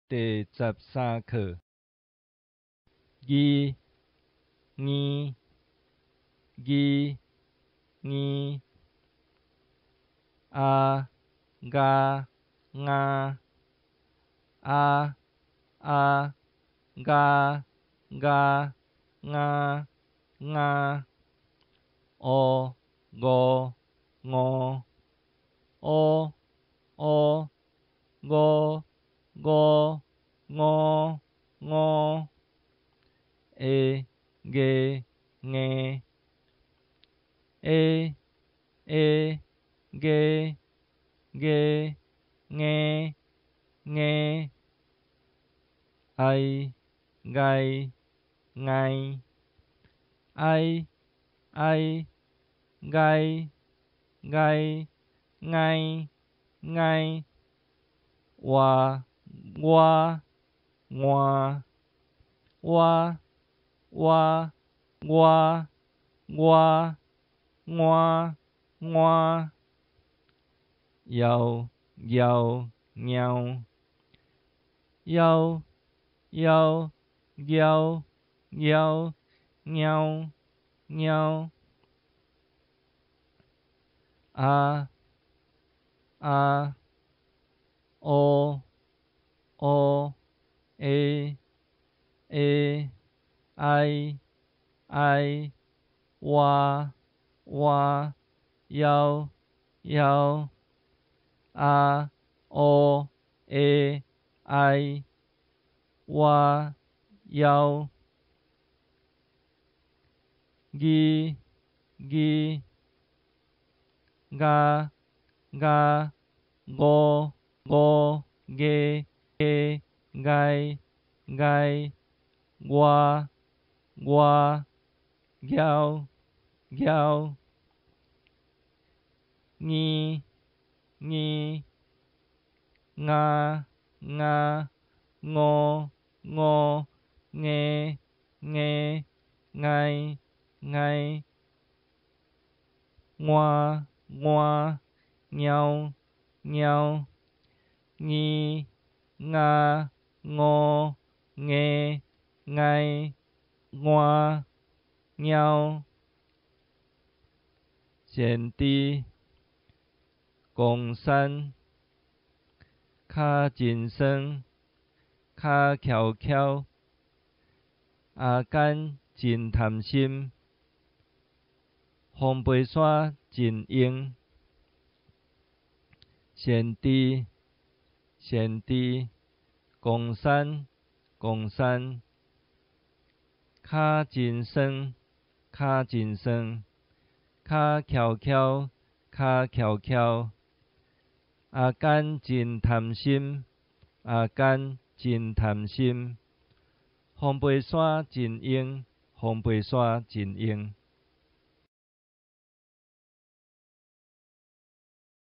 第13课。二、二、二、二、啊、嘎、啊、啊、啊、嘎、嘎、啊、啊、哦、五、五、哦、哦、五、五、五、五、会、个、硬、会、会、个、个、硬、硬、爱、爱、爱、爱、爱、爱、爱、爱、爱、我、我、我、我、我、我、我、我、我、摇、摇、猫、摇、摇、摇、摇、猫、猫、啊、啊、哦、哦、欸、欸、哀、哀、哇、哇、摇、摇、啊、哦、欸、哀、哇、摇、二、二、嘎、嘎、五、五、个、个、该、该、我、我、摇、摇、二、二、啊、啊、五、五、硬、硬、爱、爱、我、我、猫、猫、二、啊、五、硬、爱、我、猫。善知、公山、脚真酸、脚翘翘、阿甘真贪心、风飞沙真硬。善知、善知、公山、公山、脚真酸、脚真酸、脚翘翘、脚翘翘、阿甘真贪心、阿甘真贪心、风飞沙真硬、风飞沙真硬。